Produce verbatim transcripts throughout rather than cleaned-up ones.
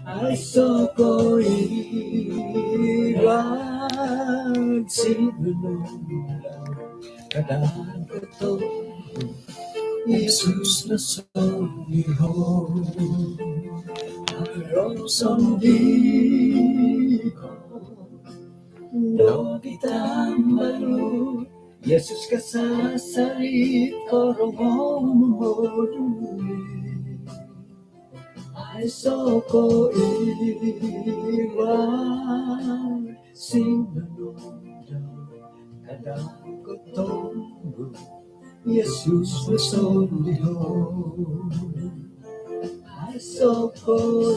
Aiso' ko iran sinunundau, kada' kotombu Yesus no sondihon. Haro sondihon do pitambalut, Yesus kasasari korongou moduli. Aiso' ko iran sinunundau, kada' kotombu Yesus no sondihon. Aiso' ko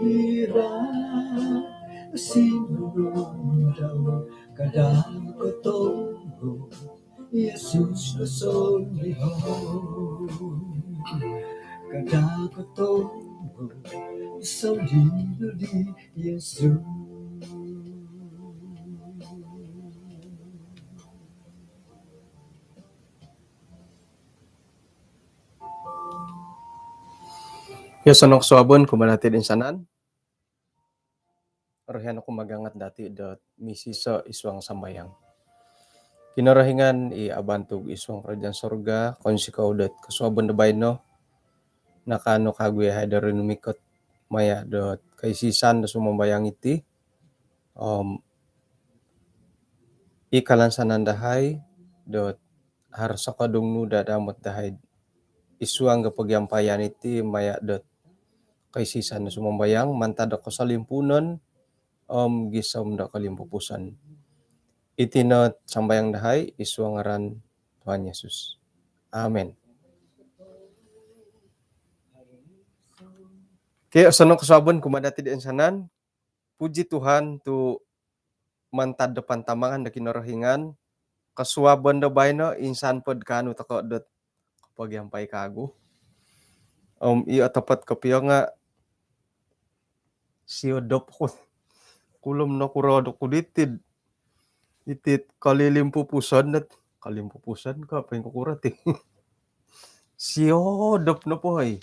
iran sinunundau, kada' kotombu Yesus no sondihon. Kada' kotombu sondihon di Yesus. Kio, osonong kosuabon kumaa dati' do insanan. Orohian oku magangat dati' dot misiso' id suang sambayang. Kinorohingan i abantug id suang karajaan sorga, kounsikou dot kosuabon do baino nakaanu kagu iyahai do rinumikot maya' dot kaisisan do sumambayang iti. Om i kalansanan dahai dot haro sokodung nu daa damot dahai id suang do pogiampayan iti maya' dot kaisisan do sumambayang mantad do kosolimpuunon om gisom do kolimpupuson. Iti no sambayang dahai id suang ngaran Tuhan Yesus. Amin. Okey, osonong kosuabon kumaa dati' do insanan. Puji Tuhan tu' mantad do pantamangan do Kinorohingan, kosuabon do baino insan pod kaanu toko' dot kopogiampai kagu. Om i otopot kopio nga' siodop ku. Kulom nokuro do ku diti'd, iti'd kolimpupuson dot, kolimpupuson ko' poingkukuro ti. Siodop nopo oi.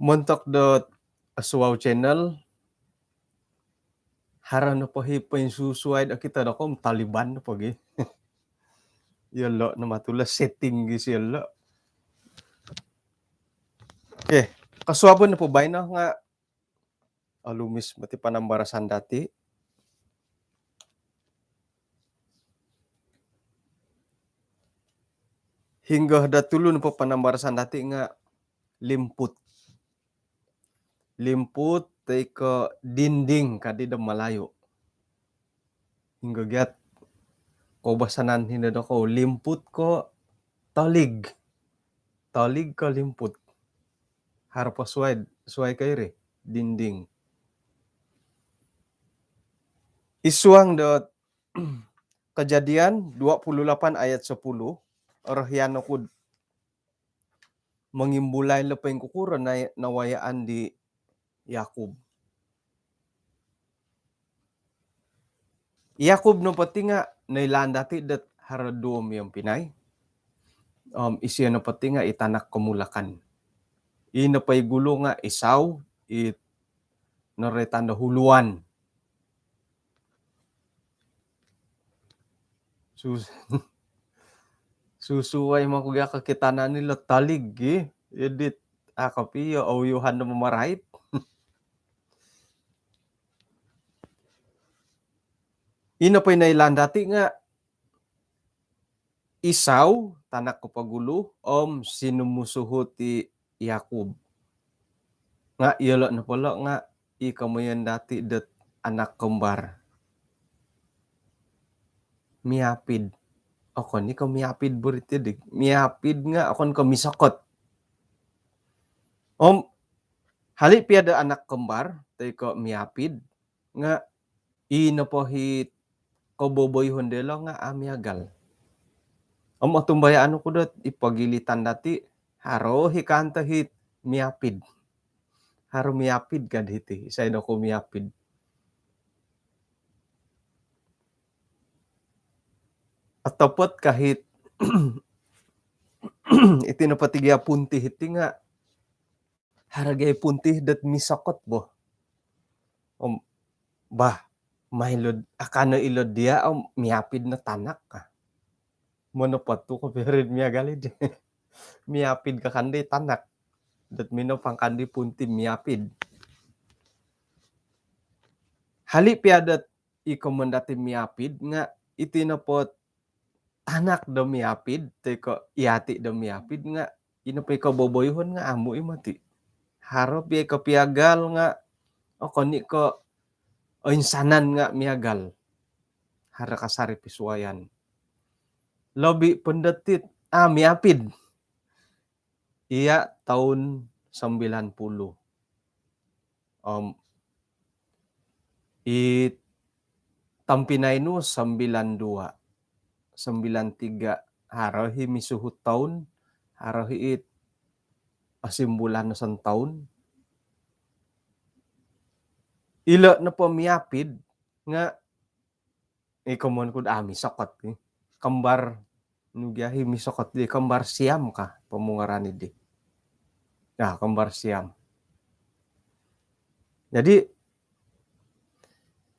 Montok dot Suau Channel, haro nopo hi poinsusuai do kito do kom Taliban nopo gi. Iyolo' no matulah setting gi siyolo'. Okey, kosuabon nopo baino nga' olumis moti panambarasan dati'. Hinggo do tulu nopo panambarasan dati' nga' limput. Limput toi ko' dinding kadi' do Malayu. Hinggo giat koubasanan hino dokou, limput ko' tolig? Tolig ko' limput? Haro po suai, suai ko iri, dinding. Id suang do Kejadian dua puluh lapan ayat sepuluh, orohian oku'd mongimbulai lo poingkukuro nai-, nawayaan di Yakub. Yakub nopo ti nga' noilaan dati' dot haro duo miompinai. Om isio nopo ti nga' i tanak komulakan. I nopo i gulu nga' Isau, i noroitan do huluan. Sus-, susuai mangku gia kokitanan ni lo tolig gi. Idit, a' kopio ouyuhan do mamarait. Ino po i noilaan dati' nga' Isau, tanak kopogulu, om sinumusuhu ti Yakub. Nga' iyolo' nopo lo' nga' i komoyon dati' dot anak kembar. Miapid. Okon i ko' miapid bo ri ti di. Miapid nga' okon ko' misokot. Om hali' pia do anak kembar toi ko' miapid nga' i nopo hi koboboyuhon dilo nga' a' miagal. Om otumbayaan oku dot i pogilitan dati' haro hi kanto hi miapid. Haro miapid kad hiti, isai dokou miapid? Otopot ka hi iti nopo tiga punti hiti nga hargai punti dot misokot bo. Om bah, mailod akano ilod dia om miapid no tanak ka. Mono potu ko pirid miagal idi. Miapid ka kandi tanak. Dot mino pangkandi punti miapid. Hali pia dot iko mondati miapid nga iti nopo tanak do miapid, toi ko iati do miapid nga ino po iko boboyuhon nga amu i moti. Haro pia iko piagal nga okon i ko oinsanan nga miagal. Haro kasari pisuayan. Lobi pondotit, ah, miapid. Iya tahun sembilan puluh. Om i tompinai nu sembilan dua, sembilan tiga, haro hi misuhut tahun, haro hi it asimbulan no sontoun. Ilo nopo miapid nga i komon kud ami sokot ni. Kembar nugiahi misokot di kembar siam ka pomungaran idi. Nah, kembar siam. Jadi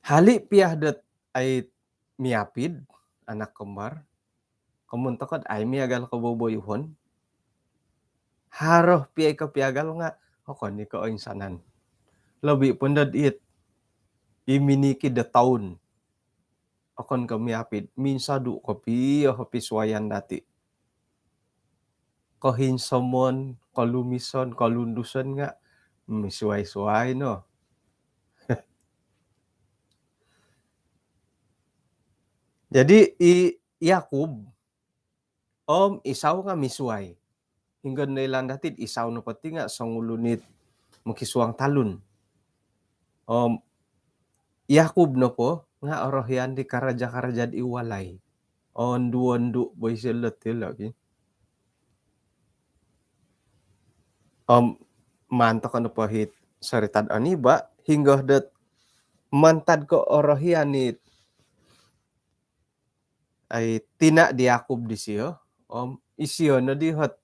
hali pia dot ai miapid anak kembar. Komon tokod ai miagal ko boboyuhon. Haro pia iko piagal nga okon i ko oinsanan. Lobi pondod it i miniki do tahun. Okon ko miapid, minsodu kopio pisuayan dati. Kohinsomon, kolumison, kolunduson nga misuai-suai no. Jadi i Yakub om Isau nga misuai. Hinggo noilaan dati Isau nopo ti nga songulun it mokisuang talun. Om Yakub nopo nga orohian di karaja-karaja di walai. Ondu-ondu bo isio lot ti lagi. Om maan toko nopo hit soritad oni ba hinggo dot mantad ko orohian it ai tina di Yakub disio, om isio no di hot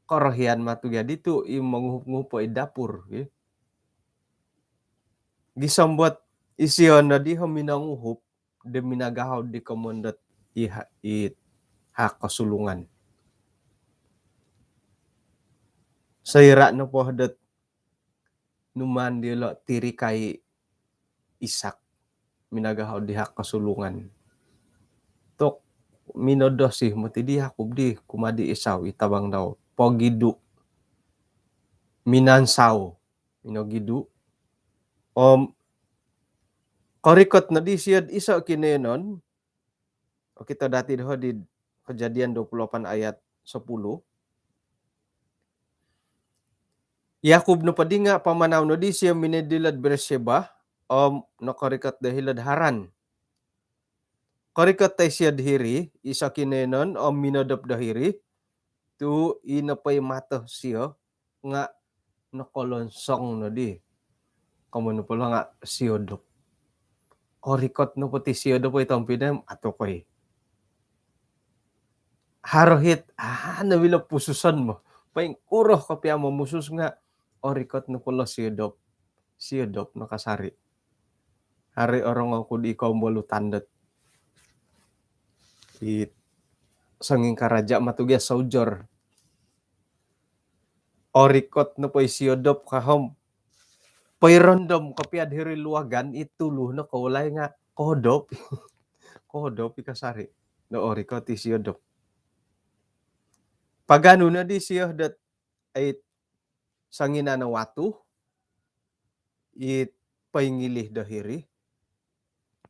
korohian matu gia ditu i monguhup-nguhup i dapur, gi. Gisombot isio no di ho minonguhup do minagahau di komon dot i ha-, i hak kosulungan. Soira nopo dot numaan diolo tirikai Isak minagahau di hak kosulungan. Tok minodosi moti di Yakub di kumaa di Isau i tabang dau. Pogidu. Minansau. Minogidu. Om korikot no di siod iso kinoiyonon. Okito dati doho di Kejadian dua puluh lapan ayat sepuluh. Yakub nopo di nga pamanau no di sio minoi dilo'd Beersheba om nokorikot do hilo'd Haran. Korikot tai sio do hiri iso kinoiyonon om minodop do hiri, tu i nopo i mato sio nga nokolonsong no di. Komon nopo lo nga siodop. Orikot nopo ti siodop oi tompinai, atukoi. Haro hit, ah, no wilo pususon mo. Poingkuro kopio momusus nga orikot nopo lo siodop. Siodop no kasari. Haro orongou ku di kombolu tandot. I songingkaraja matu gia soujor. Orikot nopo i siodop ka om poirondom kopio do hiri luagan i tulu no kowolai nga koodop. Koodop i kasari. No orikot i siodop. Paganu no di sio dot ai songinan o watu i poingilih do hiri.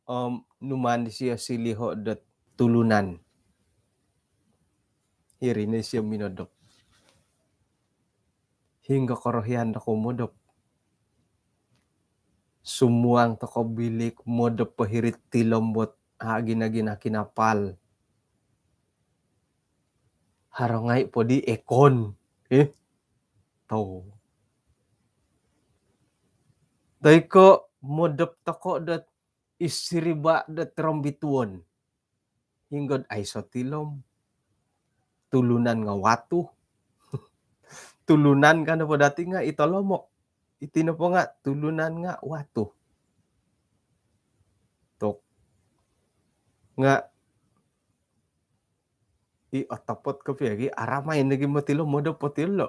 Om numaan disio siliho dot tulunan. Hiri no isio minodop. Hinggo korohian do kou modop. Sumuang toko bilik modop po hiri'd tilombot, agina-gina kinapal. Haro ngai po di ekon. Eh? Tau. Toi ko modop toko dot id siriba dot rombituon. Hinggo'd aiso tilom. tulunan nga watu. Tulunan ka nopo dati nga i tolomok. Iti nopo nga tulunan nga watu. Tok. Nga i otopot kopio gi, aramai nogi moti lo modop oti lo.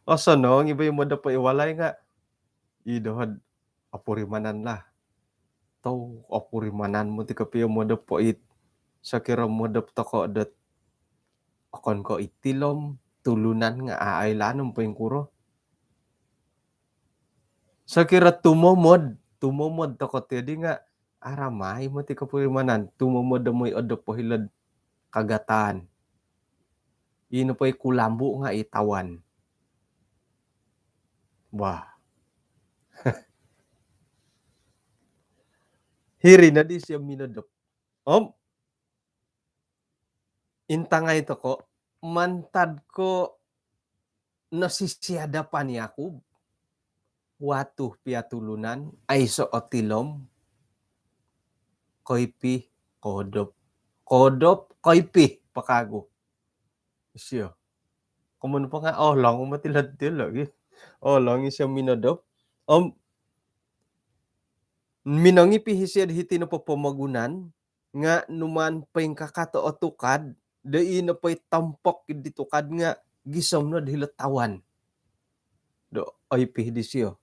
Osonong i bo i modop i walai nga i doho'd opurimanan lah. Tau opurimanan moti kopio modop po it. Sokiro modop toko dot okon ko iti lo om tulunan nga aailaan om poingkuro. Sokiro tumomod, tumomod toko tiodi nga aramai moti kopurimanan. Tumomod do moi odop po hilo'd kagataan. Ino po i kulambu nga i tawan. Wah. Hiri nodi sio minodop. Om intangai toko, mantad ko nosisiadapan i Yakub, watu pia tulunan, aiso oti lo om, koipi, koodop, koodop, koipi po kagu. Isio. Komoyon po nga olong moti lo ti lo gi. Olong isio minodop. Om minongipi isio hiti nopo pomogunan, nga numaan poingkakato o tukad, do i nopo i tompok di tukad nga gisom no do hilo tawan. Do oipi disio.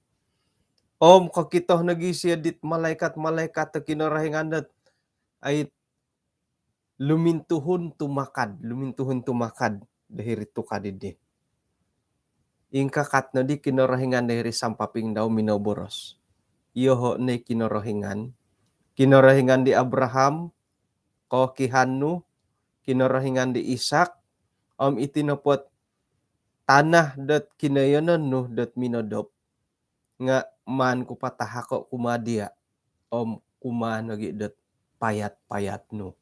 Om kokito nogi sio dit malaikat-malaikat do Kinorohingan dot ai lumintuhun tumakad, lumintuhun tumakad do hiri tukad idi. Ingkakat nodi Kinorohingan do hiri sampaping dau minoboros. Iyoho no i Kinorohingan, Kinorohingan di Abraham, kokihan nu, Kinorohingan di Isak, om iti nopo ot tana dot kinoyonon nu dot minodop, nga maan ku patahako kumaa dia, om kumaa nogi dot payat-payat nu.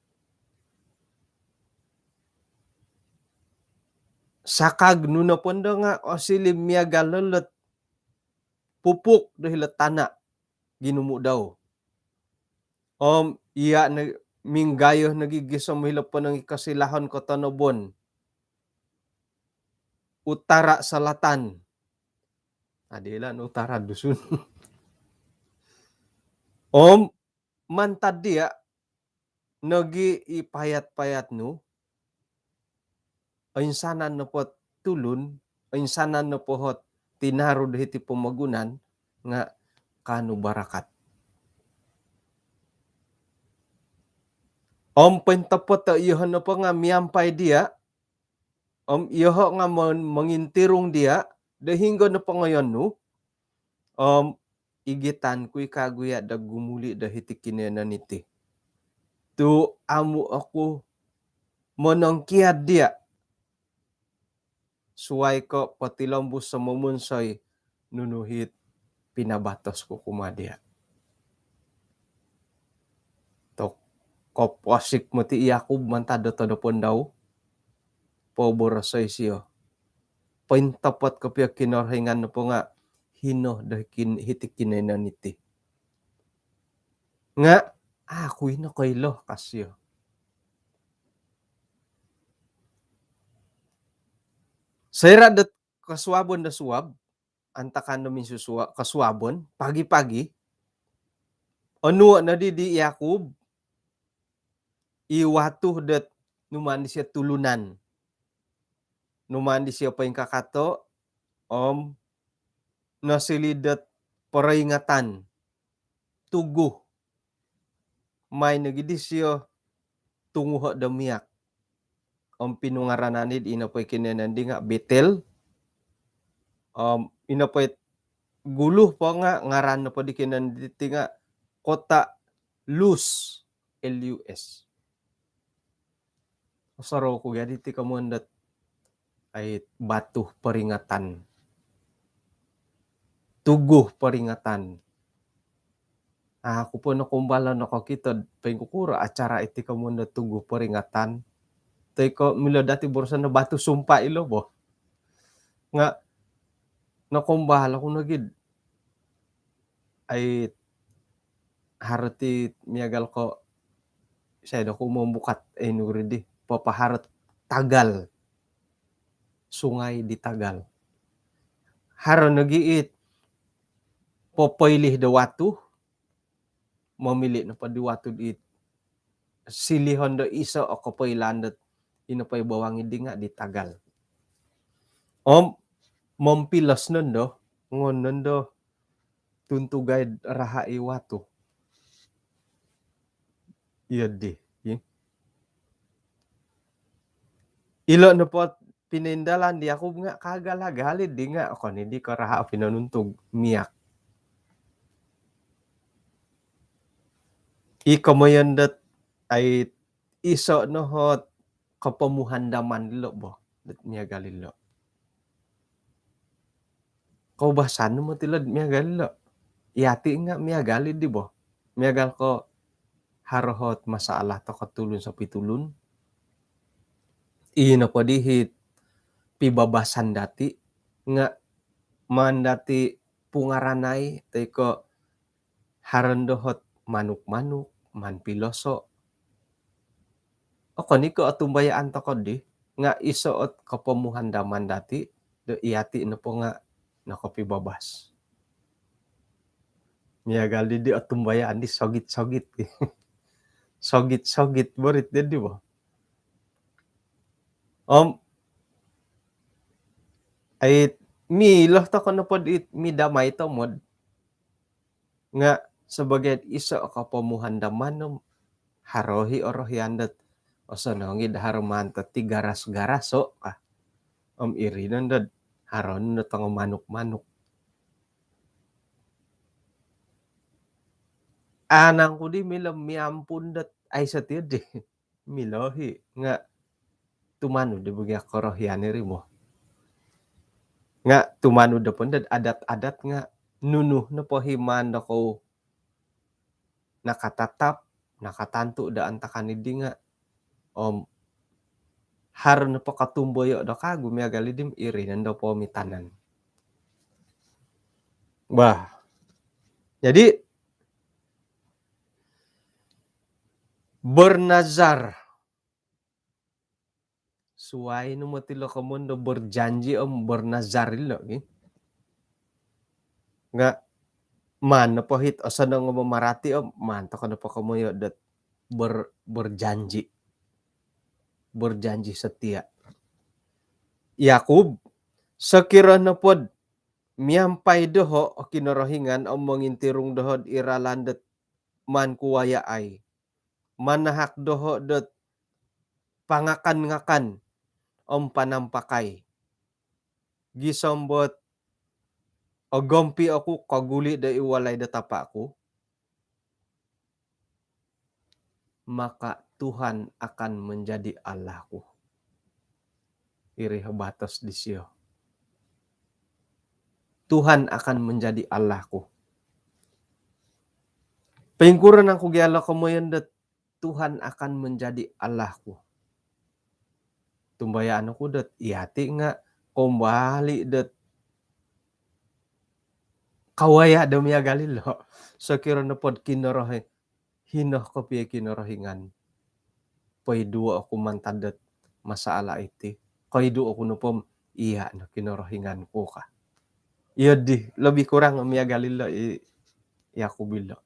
Sakag nu nopo ndo nga osiliu miagal lo dot pupuk do hilo tana ginumu dau. Om iya no minggayo nogi gisom hilo ponong i kosilahon kotonobon. Utara selatan. Adilan utara dusun. Om mantad dia nogi i payat-payat nu, oinsanan nopo tulun, oinsanan nopo ot tinaru do hiti pomogunan nga kaanu barakat. Om pointopot o iyoho nopo nga miampai dia, om iyoho nga mon-, mongintirung dia, do hinggo nopo ngoyon nu, om igitan ku i kagu iya do gumuli do hiti kinoyonon iti. Tu amu oku monongkiad dia, suai ko potilombus do momonsoi nunu it pinabatos ku kumaa dia. Tok, koposik moti i Yakub mantad do todopon dau. Poboros isio, pointopot kopio Kinorohingan nopo nga hino do kin-, hiti kinoyonon iti. Nga aku ino koilo, ka sio. Soira dot kosuabon do suab, antakan do minsusua-, kosuabon, pagi-pagi, onuo nodi di Yakub i watu dot numaan disio tulunan. Numaan disio poingkakato, om nosiliu dot peringatan. Tugu. Mai nogi disio tunguho do miak. Om pinungaranan i di ino po i kinoyonon di nga Betel. Om ino po i gulu po nga ngaran nopo di kinoyonon diti nga Kota Lus, L U S. Osorou ku gia diti komoyon dot ai batu peringatan. Tugu peringatan. Aku po nokoumbal nokokito poingkukuro acara iti komoyon dot tugu peringatan. Toi ko milo dati boroson do batu sumpah ilo bo. Nga nokoumbal oku nogi. Ai haro ti miagal ko isai doku mombukat, eh, nuri di, papaharo tagal. Sungai di tagal. Haro nogi it popoilih do watu, momili nopo di watu di silihon do iso o kopoilaan dot ino po i bawang di nga di tagal. Om mompilos nondo, ngon nondo tuntugai raha i watu. Iyo di, i. Ilo nopo pinoindalan di Yakub nga kaagal-agal i di nga, okon i di ko raha pinonuntug miak. I komoyon dot ai iso no ot kopomuhandaman dilo bo, dot miagal ilo. Koubasan no moti lo dot miagal ilo. Yati nga miagal i di bo. Miagal ko haro ot masalah toko tulun sopitulun. Ino po di it pibabasan dati nga maan dati pungaranai toi ko haro nondo ot manuk-manuk, maan piloso. Okon i ko otumbayaan toko di, nga iso ot kopomuhandaman dati, do yati nopo nga nokopibabas. Miagal di, di otumbayaan di sogit-sogit. Sogit-sogit borit di, di bo. Om, ai, milo toko nopo di, midamai tomod. Nga sabaagi iso kopomuhandaman om haro i orohian dot osonong i do haro maan toti garas-garaso ka. Om iri nondo dot haro nondo tongo manuk-manuk. Anang ku di milo miampun dot aiso ti di. Milo i nga tumanud di bagi korohian iri bo. Nga tumanud do pun dot adat-adat nga nunu nopo i maan dokou nakatatap, nakatantu do antakan i di nga, om haro nopo kotumboyo do kagu miagal i di, iri nondo po mitanan. Bah. Jadi, bernazar. Suai no moti lo komoyon do berjanji om bernazar ilo, ki. Nga maan nopo it osonong o mamarati om maan toko nopo komoyon dot ber-, berjanji. Berjanji setia. Yakub, sokiro nopo dot miampai doho o Kinorohingan om mongintirung doho id ralan dot maan ku wayaai, manahak doho dot pangakan-ngakan om panampakai, gisom dot ogompi oku koguli do id walai do tapa ku, maka Tuhan akan menjadi Allahku. Iri o batos disio. Tuhan akan menjadi Allahku. Poingkuro nangku gia lo komoyon dot Tuhan akan menjadi Allahku? Tumbayaan oku dot yati nga kombali dot kawaya do miagal ilo. Sokiro nopo dot Kinorohi-, hino kopio Kinorohingan, poiduo oku mantad dot masalah iti. Koiduo oku nopo om iya no Kinorohingan ku ka. Iyo di, lebih kurang miagal ilo i Yakub ilo.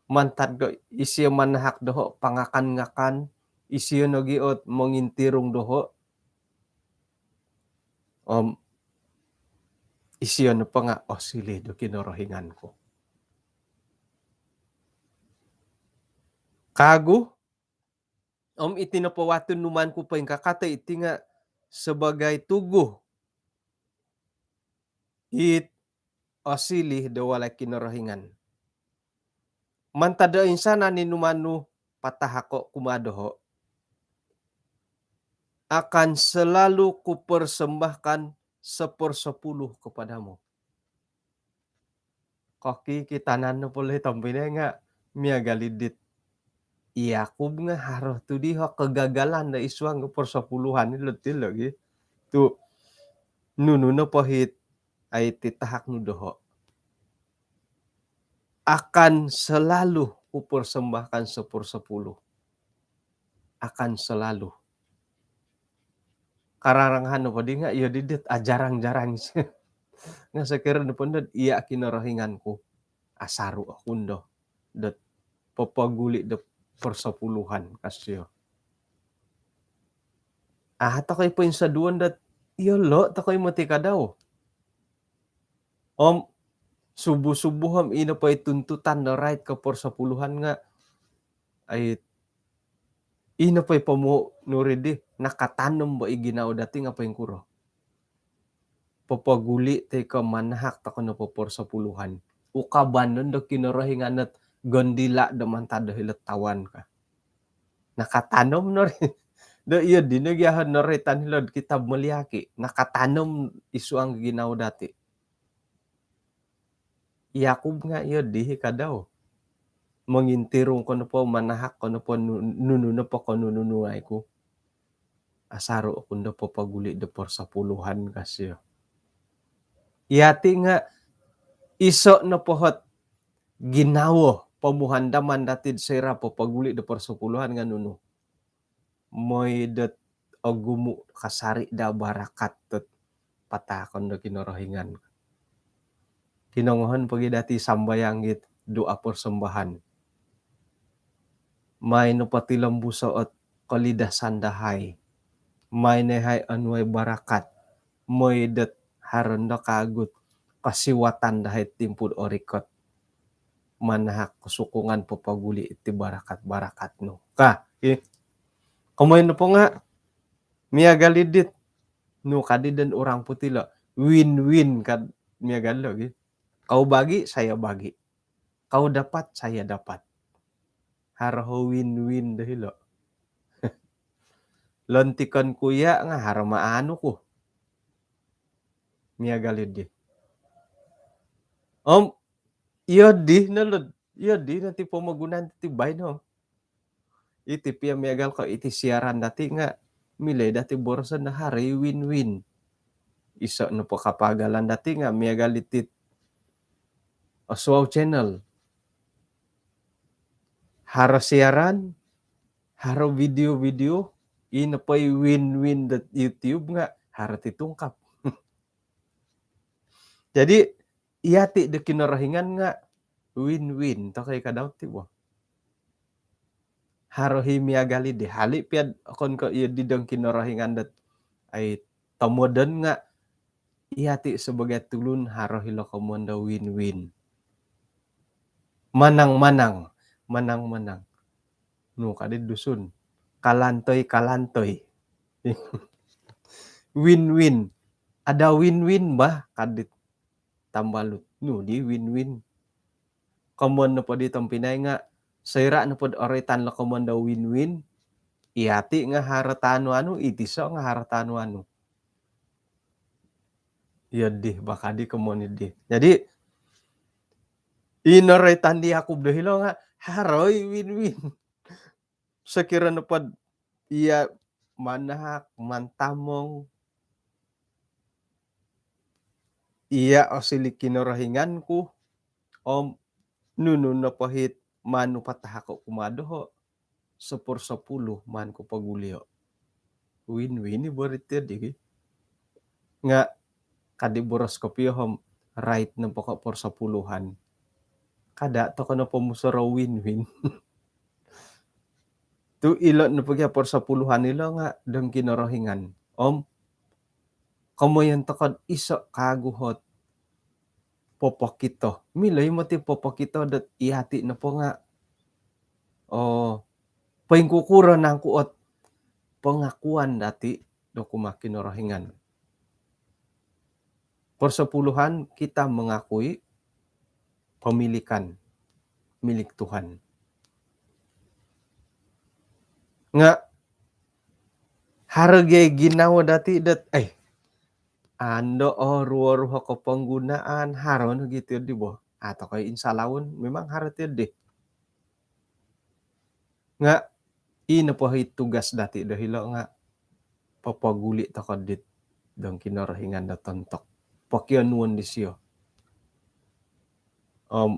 Mantad ko isio manahak doho pangakan-ngakan, isio nogi ot mongintirung doho. Om isio nopo nga osiliu do Kinorohingan ku. Kagu, om iti nopo watu numaan ku poingkakato iti nga sebagai tugu it osiliu do walai Kinorohingan. Mantad do insanan i numaan nu patahako kumaa doho, akan selalu kupersembahkan sepersepuluh kepadamu. Kokitanan nopo lo i tompinai nga miagal i dit Yakub nga haro tu diho kegagalan do id suang kepersepuluhan ilo ti lagi. Tu nunu nopo it ai titahak nu doho, akan selalu kupersembahkan sepersepuluh akan selalu. Kararangahan nopo di nga' iyo di dit ajarang-jarang. Nga' sokiro nopo ndo iya Kinorohingan ku, asaru' oku ndo dot popoguli' do persepuluhan, ka sio. Ah, tokoi poinsoduon dot iyolo' tokoi moti kadau. Om subuh-subuh om ino poi tuntutan do rait ko persepuluhan nga', ai, ino poi pomu nuri di, nakatanom bo i ginawo dati nga' poingkuro? Popoguli' toi ko manahak toko no po persepuluhan, ukaban do Kinorohingan ot gondila' do mantad do hilo'd tawan ka. Nakatanom nori. Do iyo dino gia hon noroitan hilo'd kitab Moliaki'. Nakatanom i suang ginawo dati. Yakub nga' iyo di hi kadau. Mongintirung ko nopo, manahak ko nopo nu-, nunu nopo ko nunu nuai ku, asaru' oku ndo popoguli' do persepuluhan, ka sio. Iyati' nga' iso' nopo hot ginawo pomuhandaman dati'd soira' popoguli' do persepuluhan nga' nunu? Moi dot ogumu' kasari' daa barakat dot patahakon do Kinorohingan. Kinongohon pogi dati sambayang it doa persembahan. Mai nopo tilombuso' ot kolidasan dahai. Mai no yahai onuai barakat. Moi dot haro ndo kaagu't kosiwatan dahai timpu'd orikot. Manahak ko sokongan popoguli' iti barakat-barakat nu, ka. Okey. Komoi nopo nga' miagal i dit, nu kadi don orang putih lo, win-win kad miagal lo gi. Kau bagi, saya bagi. Kau dapat, saya dapat. Haro ho win-win do hilo'. Lontikon ku iya' nga' haro ma anu ku. Miagal i di. Om iyo di no lo, iyo di no ti pomogunan ti baino. Iti pia miagal ko iti siaran dati nga' milo i dati boroson do haro i win-win. Iso' nopo kapagalan dati nga' miagal iti't Oswald Channel. Haro siaran, haro video-video, ino poi win-win dot YouTube nga' haro ti tungkap. Jadi iyati' do Kinorohingan nga' win-win tokoi kadau ti bo. Haro hi miagal i di, hali' pia'd okon ko' iyo di dong Kinorohingan dot ai tomodon nga' iyati' sebagai tulun haro hilo' komoyon do win-win. Manang-manang, manang-manang. Nu kadi'd Dusun, kalantoi-kalantoi. Win-win. Ada win-win bah kadi'd tambalut. Nu di win-win? Komoyon nopo di tompinai nga' soira' nopo'd oroitan lo komoyon do win-win, iyati' nga' haro taanu-anu, iti iso' nga' haro taanu-anu. Iyo di, bah kadi komoyon i di. Jadi ino roitan di Yakub do hilo' nga' haro i win-win. Sokiro nopo'd iya' manahak, mantamong, iya' osiliu Kinorohingan ku, om nunu nopo hit maan nu patahako' kumaa doho', sepersepuluh maan ku pogulio'. Win-win i bo ri ti di gi. Nga' kadi boros kopio om, rait nopo ko' persepuluhan, kada' toko' nopo musorou win-win. Tu' ilo' nopo gia persepuluhan ilo' nga' dong Kinorohingan. Om komoyon toko'd iso' kaagu hot popokito. Milo i moti popokito dot iyati' nopo nga', oo, poingkukuro nangku ot pengakuan dati' do kumaa Kinorohingan. Persepuluhan kita mengakui pemilikan milik Tuhan. Nga' haro gia i ginawo dati' dot, eh, ando o ruo-ruo koponggunaan, haro no gi ti di bo. Atau koi insalaun, memang haro ti di. Nga' ino po hi tugas dati' do hilo' nga' popoguli' toko' dit dong Kinorohingan do tontok. Pokionuon disio. Om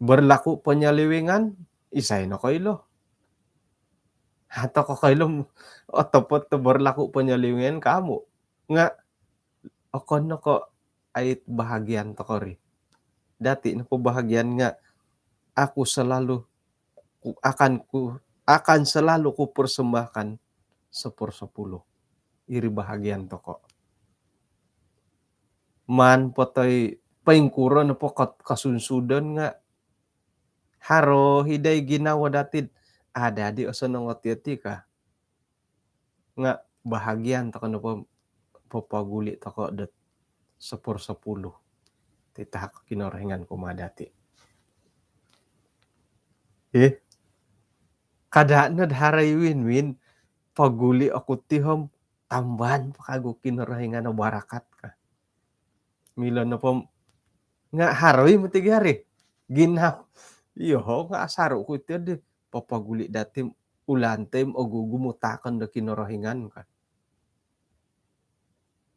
Berlaku penyelewengan, isai nokoilo? Ato kokoilo otopot do berlaku penyelewengan kamu. Nga okon no ko ait bahagian toko ri. Dati nopo bahagian nga aku selalu ku, akan ku, akan selalu ku persembahkan sepersepuluh. Iri bahagian toko. Man potoi poingkuro nopo kot-, kosunsudan nga haro hidai ginawo dati ada di osonong oti-oti ka. Nga bahagian toko nopo popoguli toko dot sepersepuluh. Titahak Kinorohingan kumaa dati. Eh, kada nod harai win-win, poguli oku ti om tambahan po kagu Kinorohingan o barakat ka. Milo nopo nga haroi mati gari. Ginawo. Iyo, nga asaru ku ti di popoguli dati ulanti om ogumu takon do Kinorohingan ka.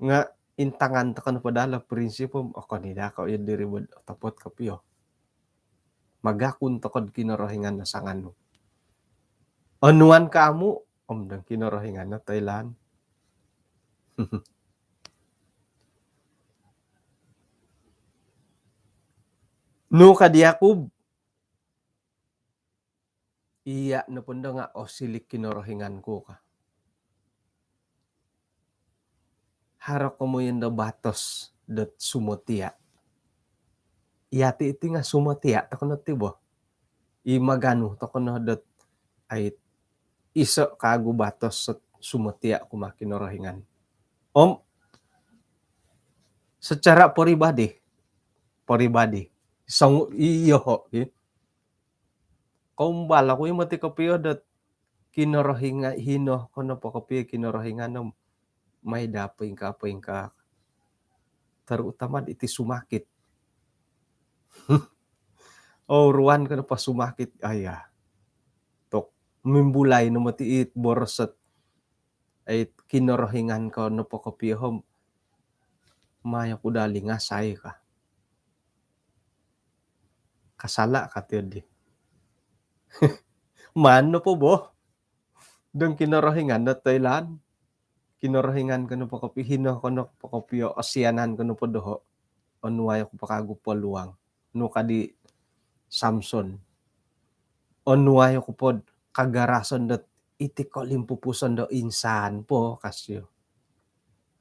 Nga intangan toko nopo dalo prinsip om okon i da ko iyo diri bo otopot kopio. Magakun toko do Kinorohingan no sanganu. Onuan kamu om dong Kinorohingan no toilaan. Nu ka di Yakub, iya nopo ndo nga osilik Kinorohingan ku ka. Haro komoyon do batos dot sumotia. Iyati iti nga sumotia toko no ti bo. I maganu toko no dot ait iso kagu batos sot sumotia kumaa Kinorohingan. Om secara peribadi, peribadi, song-, iyoho, i. Kombal oku i mati kopio dot Kinorohingan, hino ko nopo kopio Kinorohingan om mai da poingkaa-poingkaa. Terutama iti sumakit. Oh, ruan ko nopo sumakit. Aya. Tok mimbulai no mati it boros sot ait Kinorohingan ko nopo kopio om mai oku da lingasai ka. Kasala ka ti di. Maan nopo bo dong Kinorohingan no toilaan. Kinorohingan ko nopo kopio, hino ko nopo kopio, osianan ko nopo doho, onuai oku po kagu peluang. Nu ka di Samson. Onuai oku pod kagarasan dot iti kolimpupuson do insan po, ka sio.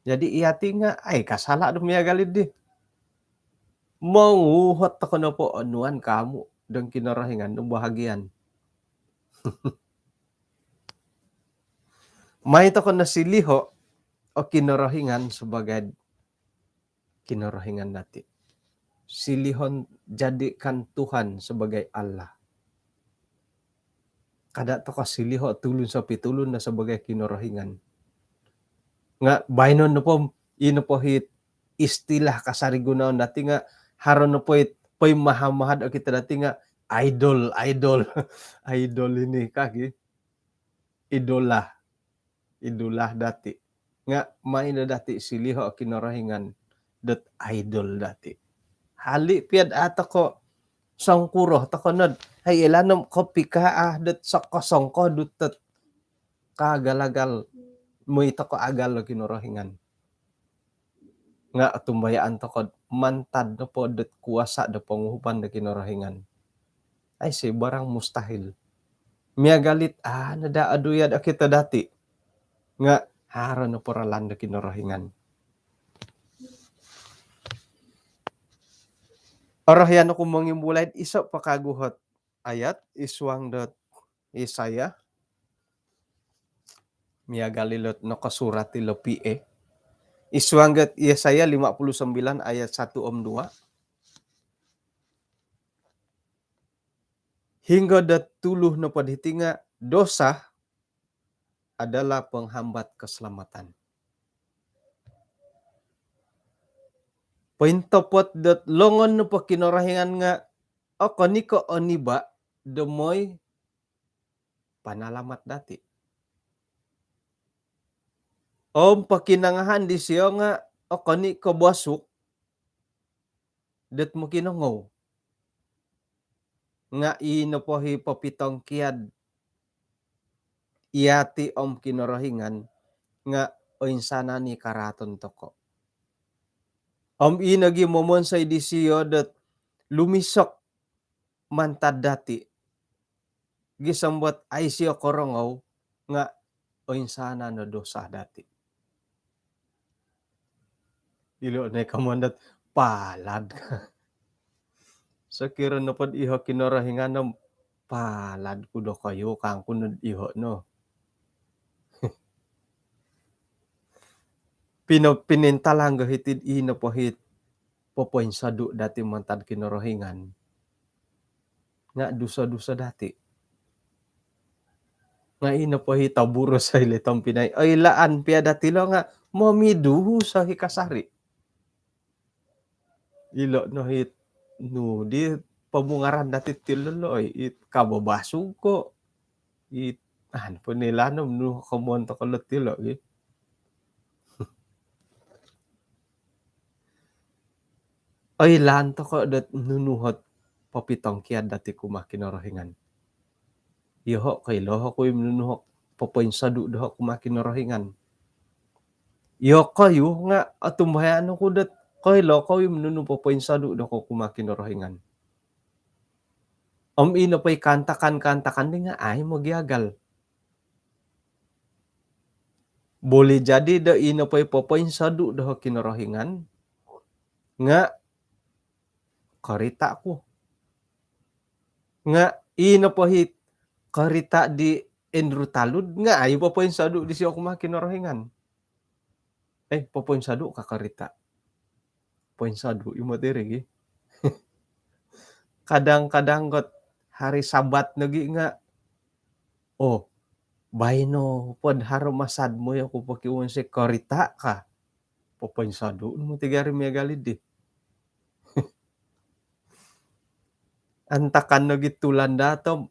Jadi iyati nga ai kasala do miagal di. Monguhot toko nopo onuan kamu dong Kinorohingan do bahagian. Mai toko no siliho o Kinorohingan sebagai Kinorohingan dati. Silihon, jadikan Tuhan sebagai Allah. Kada toko siliho tulun sopi tulun no sebagai Kinorohingan. Nga baino nopo, i nopo hit istilah kasari gunoon dati nga haro nopo it poimaha-maha do kito dati nga idol, idol. Idol ini kaki. Idola. Idola dati. Nga mai no dati siliho Kinorohingan dot idol dati. Hali piad a toko songkuro toko nod. Hai elanom kopikaa dot soko-songko dutot kaagal-agal moi toko agal do Kinorohingan. Nga otumbayaan toko mantad nopo dot kuasa do ponguhupan do Kinorohingan. Aiso barang mustahil. Miagal it, ah, nada aduyad okito dati. Nga haro nopo ralan do Kinorohingan. Orohian oku mongimbulai iso po kagu hot ayat id suang dot Yesaya. Miagal ilo nokosurat ilo P A. Id suang dot Yesaya lima puluh sembilan ayat satu om dua. Hinggo dot tulu nopo diti nga dosa adalah penghambat keselamatan. Pointopot dot longon nopo Kinorohingan nga okon i ko oniba do moi panalamat dati. Om pokinongohon disio nga okon i ko bosuk dot mokinongou. nga' ii nopo hi popitongkiad iyati' om Kinorohingan nga' oinsanan i karaaton toko'. Om ii nogi momonsoi disiyo dot lumisok mantad dati'. Gisom dot ai siyo korongou nga' oinsanan o dosa dati'. Ilo' no i komoyon dot palad. Sokiro nopod iho' Kinorohingan om palad ku dokoyu kangku nod iho' no. Pino-, pinintalang go hiti'd ii nopo hi popoinsodu' dati' mantad Kinorohingan nga' duso-duso dati'. Nga' ii nopo hi toburos oi le tompinai, oilaan pia dati' lo nga' momiduso hi kasari'. Ilo' no hi nu di pomungaran dati' ti lo, oi, it kababasug ko'. It, ah, ponilaan om nu komoyon toko' lo ti lo gi. Oilaan toko' dot nunu hot popitongkiad dati' kumaa Kinorohingan. Iyoho' koilo oku i' nunu hot popoinsodu' doho' kumaa Kinorohingan. Iyokoyu nga' otumbayaan oku dot koilo kou i' nunu popoinsodu' doko' kumaa Kinorohingan. Om ii nopo i kaantakan-kaantakan di nga' ai mogiagal. Boleh jadi do ii nopo i popoinsodu' doho' Kinorohingan nga' korita' ku. Nga' ii nopo hi korita' di Andrew Talud nga' ai popoinsodu' disio kumaa Kinorohingan. Eh, popoinsodu' ka korita'? Poinsodu' i' moti ri gi. Kadang-kadang got hari Sabat nogi nga', oh, baino pod haro masad moi oku pokiwonsoi korita' ka. Popoinsodu' no moti gari miagal iddi. Antakan nogi tulan daatom,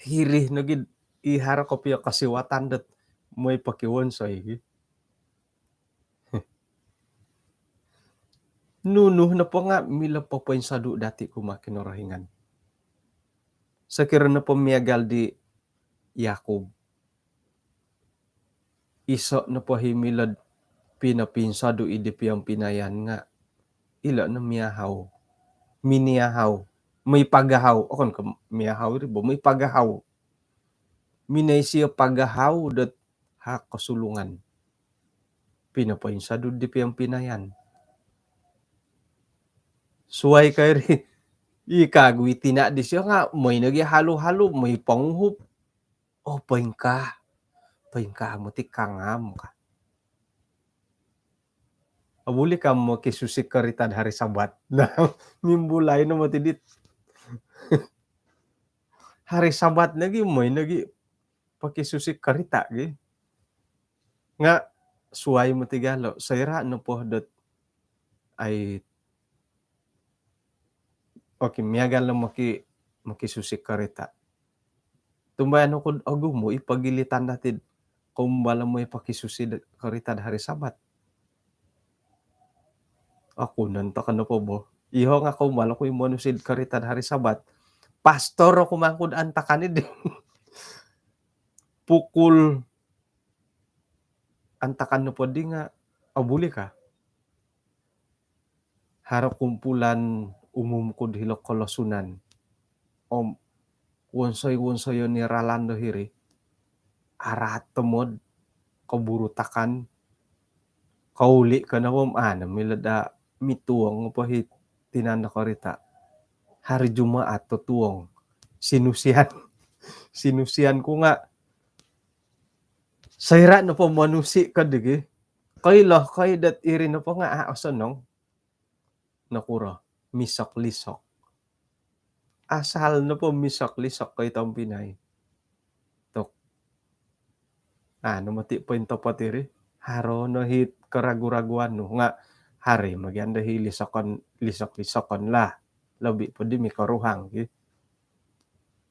hiri nogi i haro kopio kosiwatan dot moi pokiwonsoi gi. Nunu nopo nga' milo popoinsodu' dati' kumaa Kinorohingan. Sokiro nopo miagal di Yakub, iso' nopo hi milo'd pinopoinsodu' iddi piompinayan nga' ilo' no miahau. Miniahau. Moi pagahau. Okon ko' miahau iri bo, moi pagahau. Minoi siyo pagahau dot hak kosulungan. Pinopoinsodu' di piompinayan. Suwai ko' iri, i kagu i tina' disiyo nga' moi nogi halu-halu, moi ponguhup. Oh, poingkaa. Poingkaa moti kangam ka. Obuli ka mokisusi korita'd hari Sabat. Nah, mimbulai no moti dit. Hari Sabat nogi, moi nogi pokisusi korita' gi. Nga' suwai moti galo', soira' nopo dot ai, oke, miagal no moki-, mokisusi korita'. Tumbayaan oku'd ogumu' i pogilitan dati'd koumbal moi pokisusi do korita'd hari Sabat. Oku nontok nopo bo. Iyoho' nga' koumbal oku i monusi'd korita'd hari Sabat. Pastor oku mangkud antakan iddi. Pukul antakan nopo di nga' obuli ka. Haro kumpulan umum ku'd hilo' Kolosunan. Om wonsoi-wonsoyon i ralan do hiri. Araat tomod, koburutakan, kouli' ko nopo om, ah, milo'd a' mituong po hi tinan do korita'. Hari Jumaat totuong. Sinusian. Sinusian ku nga' soira' nopo monusi' ko digi, koilo koi dot iri nopo nga' a' osonong. Nokuro? Misok-lisok. Asal nopo misok-lisok koi tompinai. Tok. Anu moti pointopot iri. Haro no hi karagu-raguan nu. Nga' haro i' mogian do hi lisokon, lisok-lisokon lah. Lobi' poddi mikoruhang ki.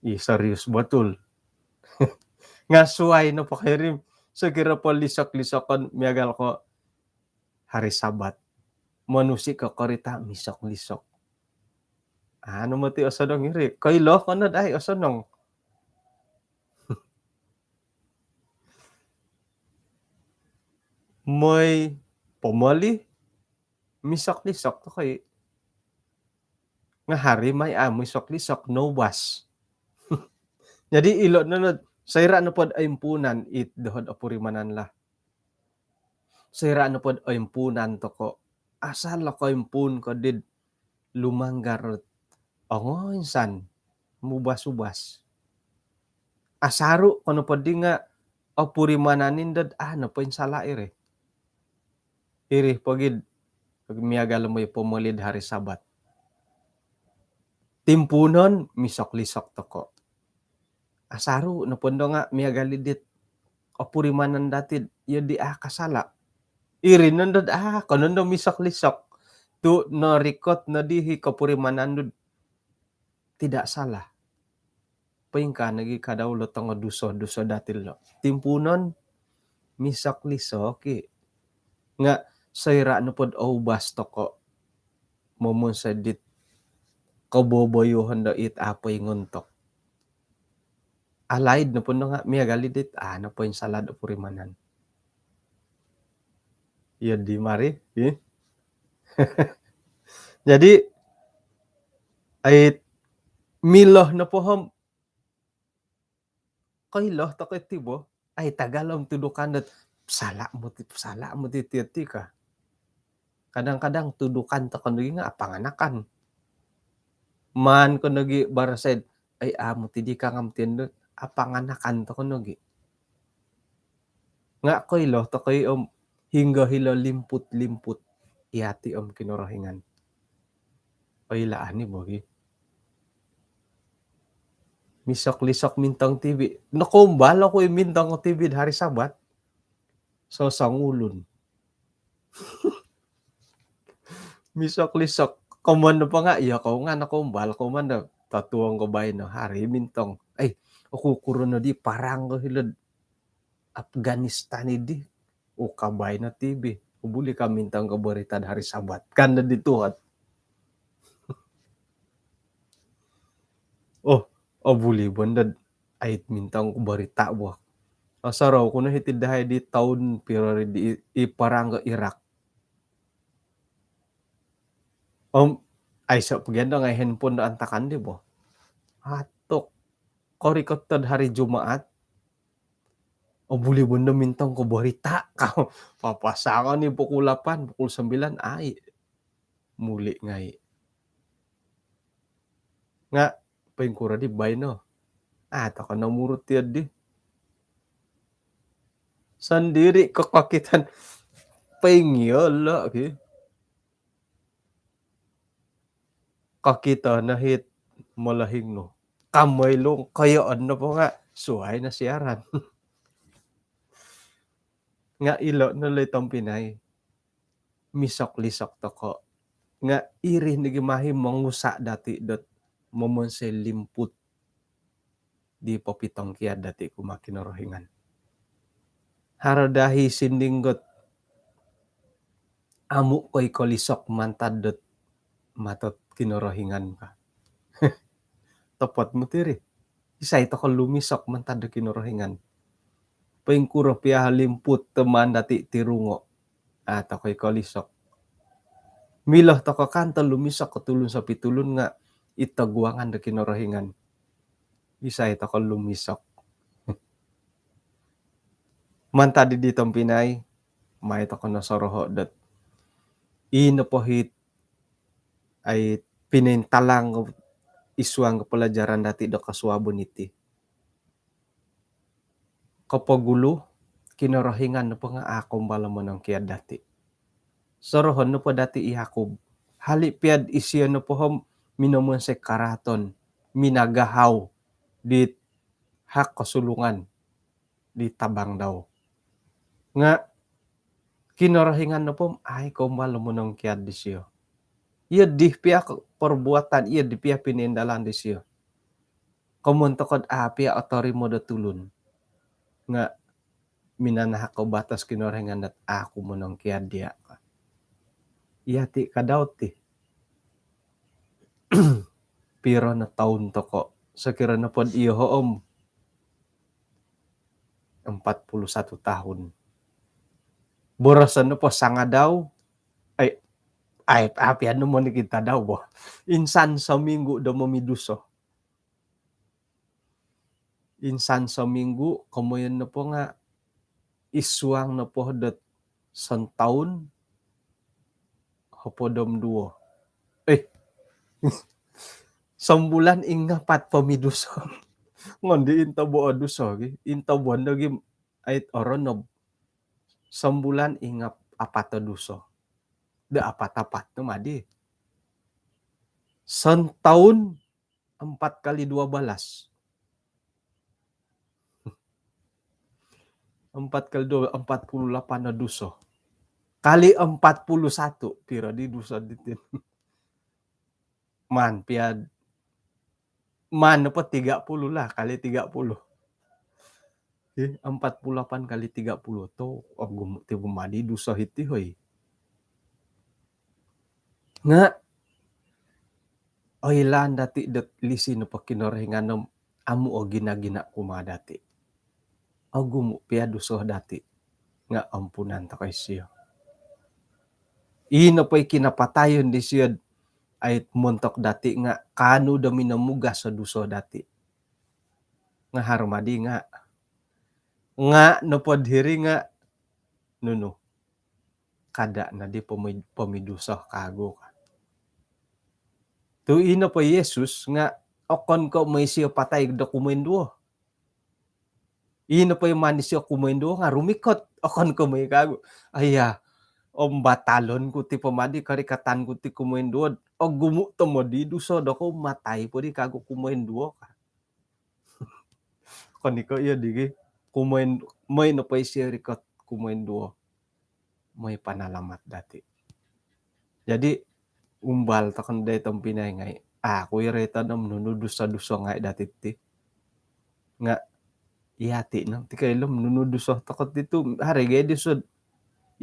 I serius betul. Nga' suwai nopo ko iri, sokiro po lisok-lisokon miagal ko hari Sabat. Monusi' ko korita' misok-lisok. Anu moti osonong iri. Koilo ko nod ai osonong. Moi pomoli, misok-lisok toko i. Nga haro mai a misok-lisok, noubas. Jadi ilo no nod, soira nopod oimpuunan it dohod opurimanan lah. Soira nopod oimpuunan toko, asal o koimpuun ko did lumanggar ot ongoinsan, mubas-ubas. Asaru ko nopo di nga opurimanan nindod a nopo insala iri. Iri pogid miagal moi pomolid hari Sabat. Timpuunon, misok-lisok toko. Asaru nopo ndo nga miagal i dit opurimanan dati iyo di a kasala. Iri nondod a ko nondo misok-lisok. Tu norikot nodi hi kopurimanan nu tidak salah. Poingkaa nogi kadau lo tongo duso-duso dati lo. Timpuunon, misok-lisok i. Nga soira nopod oubas toko, momonsoi dit koboboyoon do it a poingontok. Alaid nopo ndo nga miagal i dit a nopo insala'd opurimanan. Iyo di mari, i. Jadi ai milo nopo om koilo toko iti bo. Ai tagal om tudukan dot sala moti, sala moti ti, ti ka. Kadang-kadang tudukan toko nogi nga apanganakan. Maan ko nogi barasaid, ai amu ti di kangam ti ndo, apanganakan toko nogi. Nga koilo toko i om hinggo hilo limput-limput yati om Kinorohingan. Oilaan i bogi. Misok-lisok mintong TV. Nokoumbal oku i mintong TV hari Sabat. Sosongulun. Misok-lisok. Komoyon nopo nga, iyo kou nga nokoumbal kou mando. Totuong ko baino hari mintong. Ai, oku kuro no di parang ko hilo'd Afghanistan i di. Uka baino TV. Obuli ka mintong ko berita hari Sabat. Kan di tuot. Oh, obuli bo ndo ait mintong ko berita bo. Osorou ku no hiti dahai di toun piro ri di i, i parang ko Irak. Om aiso pogi ndo ngai handphone do antakan di bo. Atuk, korikot tod hari Jumaat. Obuli bo ndo mintong ko berita. Kau papasangon i pukul lapan, pukul sembilan, ai. Muli ngai. Nga poingkuro di baino. A toko no murut iyo di. Sondiri ko kokito. Poingiolo ki. Kokito no hit molohing nu. Kamoilung koyoon nopo nga suai no siaran. Nga ilo no loi tompinai. Misok-lisok toko. Nga iri nogi mahi mongusa dati dot momonsoi limput di popitongkiad dati kumaa Kinorohingan. Haro dahi sinding got amu koi kolisok mantad dot matot Kinorohingan ka. Topot moti ri. Isai toko lumisok mantad do Kinorohingan. Poingkuro pia limput teman dati tirungo. A toko i kolisok. Milo toko kanto lumisok ko tulun sopi tulun nga ito guangan do Kinorohingan. Isai toko lumisok. Mantad di tompinai, mai toko no soroho dot. I nopo hit ai pinointalang isuang ko pelajaran dati do kosuabon iti. Kopogulu, Kinorohingan nopo nga a kombal monongkiad dati. Sorohon nopo dati i Yakub. Hali piad isio nopo om minomonsoi karaaton, minagahau di hak kosulungan di tabang dau. Nga Kinorohingan nopo om ai kombal monongkiad disio. Iyo di pia perbuatan, iyo di pia pinoindalan disio. Komoyon toko dot a pia otorimo do tulun. Nga minanahak ko batos Kinorohingan dot a ku monongkiad dia. Iya ti kadau ti. piro no toun toko'. Sokiro nopod iyoho' om empat puluh satu tahun. Boroson nopo sangadau, ai, ai, apian no monikid tadau bo. Insan sominggu do momiduso. Insan sominggu, komoyon nopo nga' isuang nopo dot sontoun hopod om duo. Eh, sombulan ingapat pomiduso. Ngondi intobo o duso gi, intobo no gi ait oronob. Sombulan ingap apat o duso. Da apat-apat no madi. Sontoun empat kali dua belas. Empat kali dua, empat puluh lapan o duso. Kali empat puluh satu, piro di duso ditin? Man, piad, man apa tiga puluh lah, kali tiga puluh. Okey, empat puluh lapan kali tiga puluh tu, ogumu' ti bo madi duso hiti, hoi. Nga' oilaan dati' dot lisi nopo Kinorohingan om amu' o gina-gina kumaa dati'. Ogumu' pia duso dati' nga' ampunan toko' isio. Ii nopo i kinapatayon disio ait montok dati' nga' kaanu do minomugas o duso dati'. Nga' haro madi nga', nga' nopod hiri nga' nunu, kada' nodi pomi-, pomiduso kagu ka. Tu' ii nopo i Yesus nga' okon ko' moi isio patai do kumoinduo. Ii nopo i maan isio kumoinduo nga' rumikot, okon ko' moi kagu. Aiya, om batalon ku ti po madi, korikatan ku ti kumoinduo, ogumu' tomod i duso dokou, matai po di kagu kumoinduo ka. Okon i ko' iyo digi, kumoin-, moi nopo isio rikot kumoinduo, moi panalamat dati'. Jadi, umbal toko' no dai tompinai ngai'. Aku i roiton om nunu duso-duso ngai' dati' ti. Nga' iyati' no, ti koilo om nunu duso toko' ti tu', haro i gai duso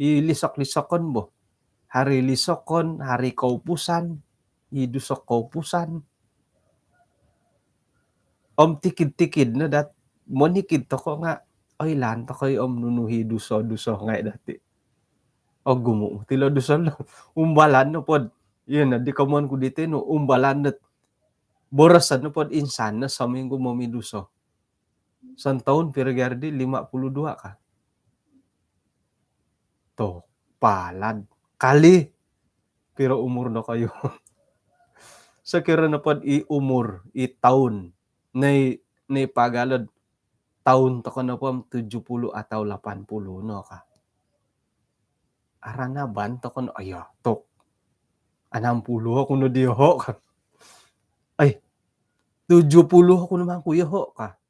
i lisok-lisokon bo. Haro i lisokon, haro i koupusan, i duso koupusan. Om tikid-tikid no dat, monikid toko' nga' oilaan toko' i om nunu i duso-duso ngai' dati'. Ogumu' ti lo duso lo. Umbalan nopod, iyo no di komoyon ku diti no, umbalan dot boroson nopod insan no sominggu momiduso. Sontoun piro gia di, lima puluh dua ka? Tu, palad. Kali piro umur dokoyu? Sokiro nopod i umur, i toun, noi, noi pagalod toun toko' nopo om tujuh puluh atau lapan puluh no ka. Aranaban toko' no, aiya, tu, enam puluh oku no diyoho' ka. Ai, tujuh puluh oku no mangku iyoho' ka.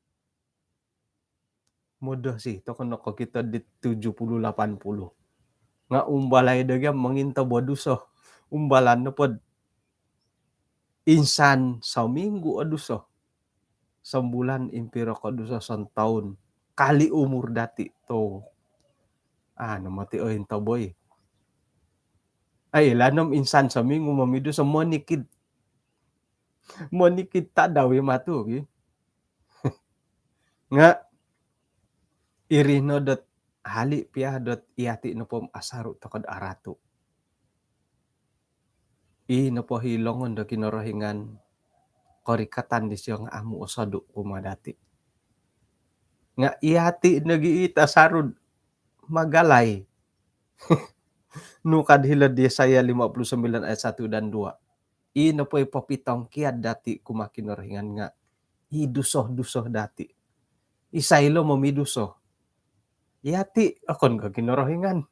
Modosi toko' no kokito di tujuh puluh, lapan puluh. Nga' umbalai do gia mongintob o duso. Umbalan nopod insan sominggu o duso. Sombulan impiro ko duso, sontoun. Kali umur dati' tu. Anu moti oi, intoboi. Ai, ilaan om insan sominggu momiduso, monikid. Monikid tadau i matu gi. Nga' iri no dot hali' pia dot iyati' nopo om asaru' toko' do aratu'. Ii nopo i longon do Kinorohingan, korikatan disio nga' amu' osodu' kumaa dati'. Nga' iyati' nogi' it asaru'd magalai. Nu kad hilo'd Yesaya lima puluh sembilan ayat satu dan dua. Ii nopo i popitongkiad dati' kumaa Kinorohingan nga' i duso-duso dati'. Isai lo momiduso? Iyati', okon ko' Kinorohingan.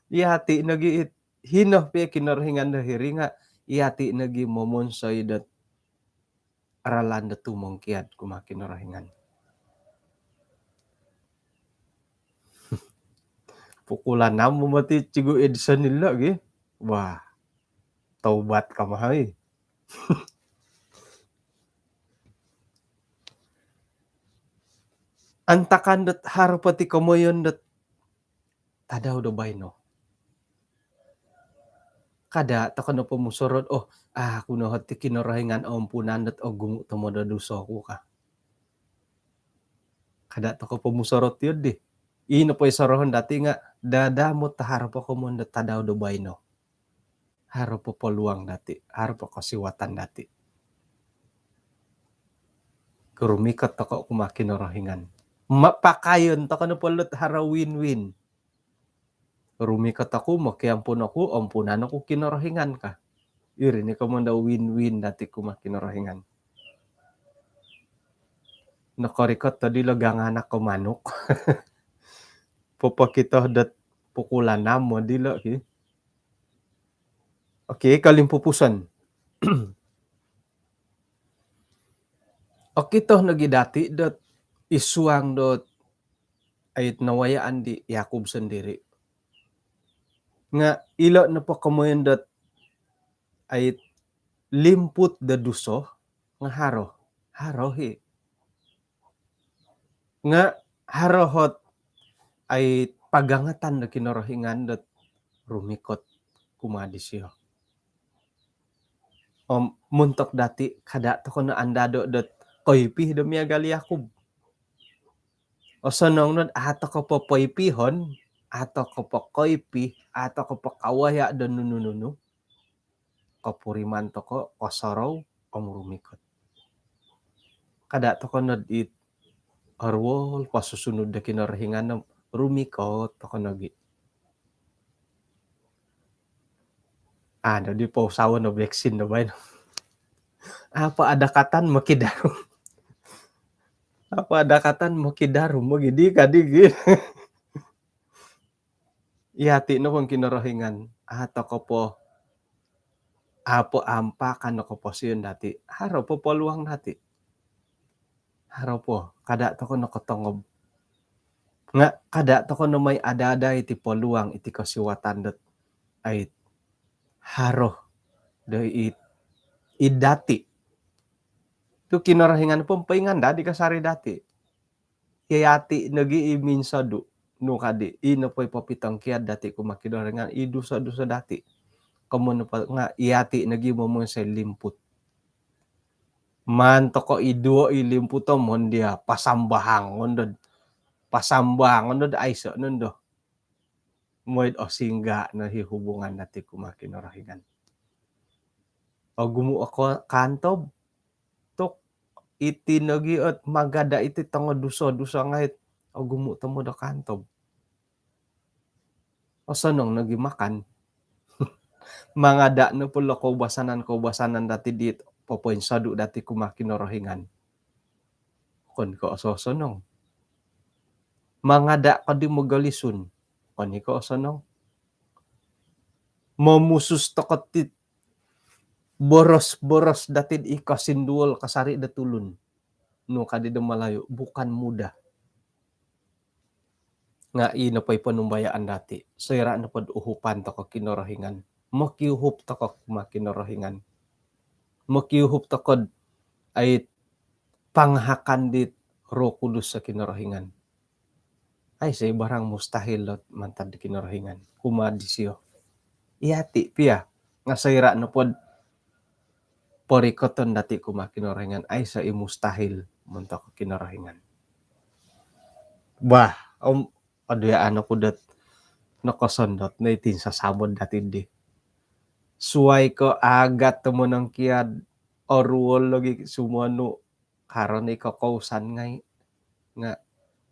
Iyati' nogi' it, hino pia Kinorohingan do hiri nga' iyati' nogi' momonsoi dot ralan do tumongkiad kumaa Kinorohingan. Pukulan amu moti Cikgu Edison ilo' gi. Wah, taubat kama hai. Antakan dot haro poti komoyon dot tadau do baino. Kada' toko' nopo musorou, oh, aku no hoti Kinorohingan ompunan dot ogumu' tomod o duso ku ka. Kada' toko' po musorou ti oddi. Ii nopo i sorohon dati' nga' dadamot haro po komoyon do tadau do baino. Haro po poluang dati', haro po kosiwatan dati'. Rumikot toko' kumaa Kinorohingan. Ma-, pakayon toko' nopo lot haro win-win. Rumikot oku, mokiampun oku, ompunan oku Kinorohingan ka. Iri ni komoyon do win-win dati' kumaa Kinorohingan. Nokorikot toddi lo ganganak ko manuk. Popokito dot pukul anam moddi lo ki. Okey, kolimpupuson. Okito nogi dati' dot id suang dot ait nawayaan di Yakub sondiri'. Nga' ilo' nopo komoyon dot ait limput do duso nga' haro. Haro hi. Nga' haro hot ait pagangatan do Kinorohingan dot rumikot kumaa disio. Om montok dati', kada' toko' no andado' dot koipi do miagal i Yakub. Osonong nod a' toko' popoipihon, a' toko' pokoipi, a' toko' pokawaya' do nunu-nunu. Kopuriman toko', kosorou, om rumikot. Kada' toko' nod it oruol po susunud do Kinorohingan om rumikot toko' nogi'. Anu di po usawo no vaksin no baino. Apa adakatan mokidarum. Apa adakatan mokidarum mogidi kadi gi. Iyati' nopo Kinorohingan, a' toko' po, a' po ampakan no koposion dati', haro po poluang dati'. Haro po, kada' toko' nokotongob. Nga' kada' toko' no mai ada-ada iti poluang, iti kosiwatan dot ait haro do it, id dati'. Tu' Kinorohingan po poingandad i kasari dati'. Iyati' nogi i minsodu', nu kadi, i nopo i popitongkiad dati' kumaa Kinorohingan, i duso-duso dati'. Komoyon nopo nga' iyati' nogi momonsoi limput. Maan toko' iduo i limput om mondia pasambahangon dod, pasambahangon dod aiso' nondo. Moi'd osingga' no hi hubungan dati' kumaa Kinorohingan. Ogumu' o ko-, kaantob. Tu' iti nogi ot magada' iti tongo duso-duso ngai' ot ogumu' tomod o kaantob. Osonong nogi makan. Mangada' nopo lo koubasanan-koubasanan dati' dit popoinsodu' dati' kumaa Kinorohingan, okon ko' ososonong. Mangada' ko di mogolisun, okon i ko' osonong. Momusus toko' tit boros-boros dati'd i kosinduol kasari' do tulun, nu kadi do Malayu, bukan mudah. Nga' i nopo i ponumbayaan dati', soira' nopod uhupan toko' Kinorohingan, mokiuhup toko' kumaa Kinorohingan, mokiuhup toko'd ait pangahakan dit Roh Kudus o Kinorohingan, aiso' i barang mustahil dot mantad di Kinorohingan kumaa disio. Iyati' pia nga' soira' nopod porikoton dati' kumaa Kinorohingan, aiso' i mustahil montok Kinorohingan. Bah, om, oduyaan oku dot nokosondot no iti insasamod dati' di. Suwai ko' agat do monongkiad, oruol logi sumonu, haro no i kokousan ngai'. Nga'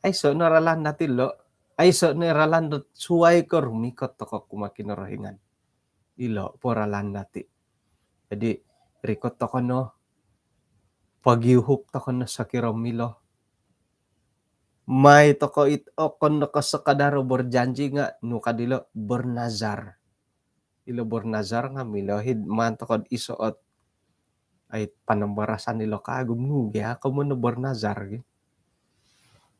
aiso' no ralan dati' lo'. Aiso' no ralan dot suwai ko' rumikot toko' kumaa Kinorohingan. Ilo' po ralan dati'. Jadi, rikot toko' no, pogiuhup toko' no sokiro milo. Mai toko' it okon no ko' sokadar berjanji nga' nu kadi lo' bernazar. Ilo bernazar nga' milo hid maan toko'd iso' ot ai panambarasan ilo kaagu om nu gia komoyon no bernazar gi.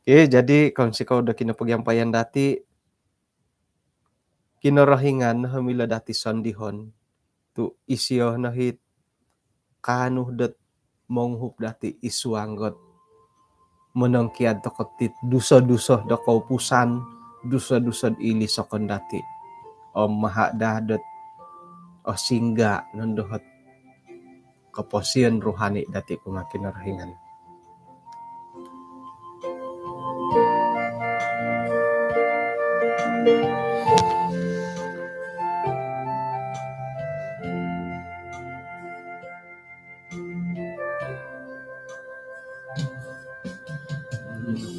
Okey, jadi kounsikou do kinopogiampayan dati', Kinorohingan no milo dati' sondihon, tu' isio no hit kaanu dot monguhup dati' id suang dot monongkiad toko' tit duso-duso do koupusan, duso-duso do ilisokon dati'. Om maha' daa dot osingga nondo ot koposion rohani dati kumaa Kinorohingan.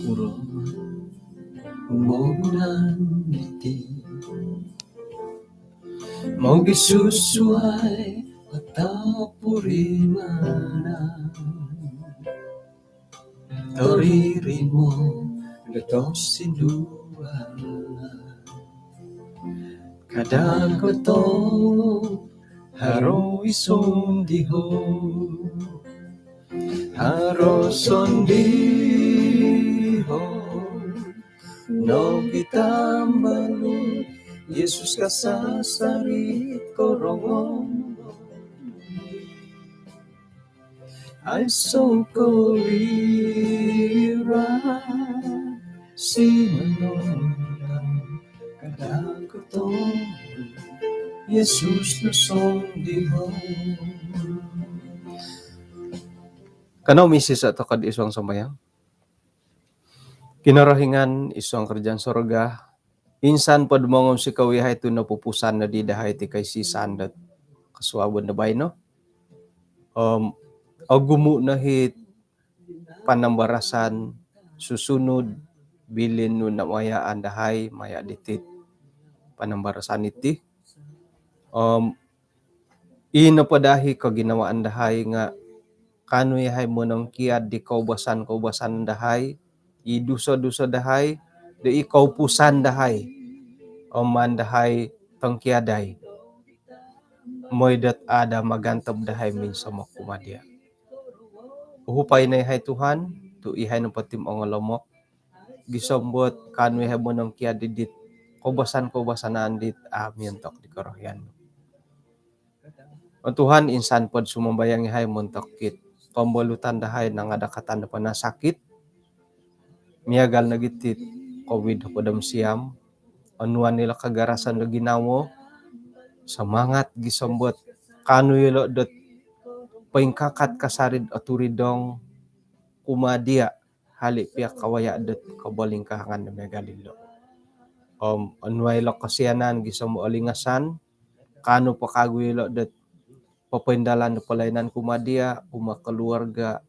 Puro mogunan diti mogisusuai atau purimanan. Toririmo do tosinduan. Kada' koto haro i sondiho'. Haro sondiho' nogi tambalut. Yesus kasasari korongou. Aiso' koliran sinonodan, kada' koto Yesus no sondiho'. Kanou misiso' toko'd isuang sambayang. Kinorohingan isuang karajaan sorga, insan pod mongounsikou iyahai tu' nopupusan noddi dahai ti kaisisan dot kosuabon do baino. Om ogumu' no hit panambarasan susunud bilin nu nawayaan dahai maya' diti'd panambarasan iti. Om ii nopo dahai koginawaan dahai nga' kaanu iyahai monongkiad di koubasan-koubasan dahai, i duso-duso dahai, do i koupusan dahai, om maan dahai tongkiadai moi dot ada magantob dahai minsomok kumaa diya'. Uhupai no iyahai Tuhan, tu' iyahai nopo ti ongolomok, gisom dot kaanu iyahai monongkiad di dit koubasan-koubasanan dit a' miontok di korohian nu. O Tuhan, insan pod sumambayang iyahai montok it kombolutan dahai nangadakatan do panasakit, miagal nogi ti Covid hopod om siam, onuan ilo kagarasan do ginawo, samangat gisom dot kaanu ilo dot poingkakat kasari'd oturidong kumaa diya', hali' piya kawaya' dot kobolingkahangan do miagal ilo. Om onuai ilo kosianan gisom olingasan, kaanu po kagu ilo dot popoindalan do palayanan kumaa diya', kumaa koluarga,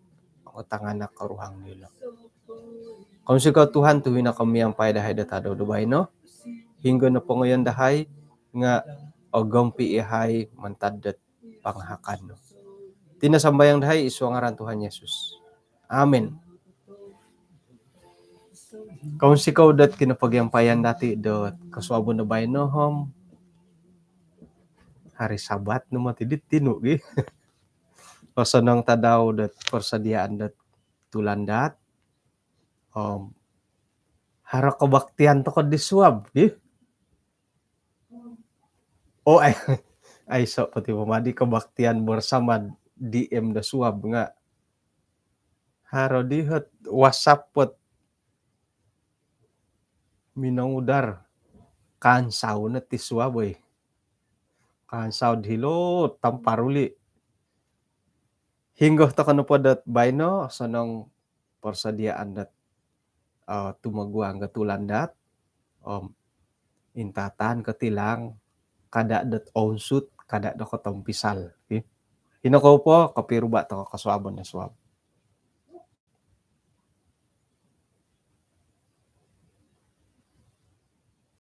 om tangaanak koruhang dilo. Kounsikou Tuhan tu' ino ko miampai dahai do tadau do baino, hinggo no pongoyon dahai nga' ogompi' iyahai mantad dot pangahakan nu. Iti no sambayang dahai isuang ngaran Tuhan Yesus. Amin. Kounsikou dot kinopogiampayan dati' dot kosuabon do baino om hari Sabat no moti diti nu gi. Osonong tadau dot persediaan dot tulandaat. Om haro kebaktian toko di suab gi. Oh, ai, aiso' po ti pomadi kebaktian bersama D M do suab nga' haro di hot WhatsApp pot minongudar. Kaansau no ti suab, oi. Kaansau di hilo Tamparuli. Hinggo toko nopo dot baino, osonong persediaan dot, eh, tumoguang ko tulandaat, om intatan ko tilang, kada' dot ounsut, kada' do kotompisal. Okey. Ino kou po, kopiruba' toko kosuabon do suab.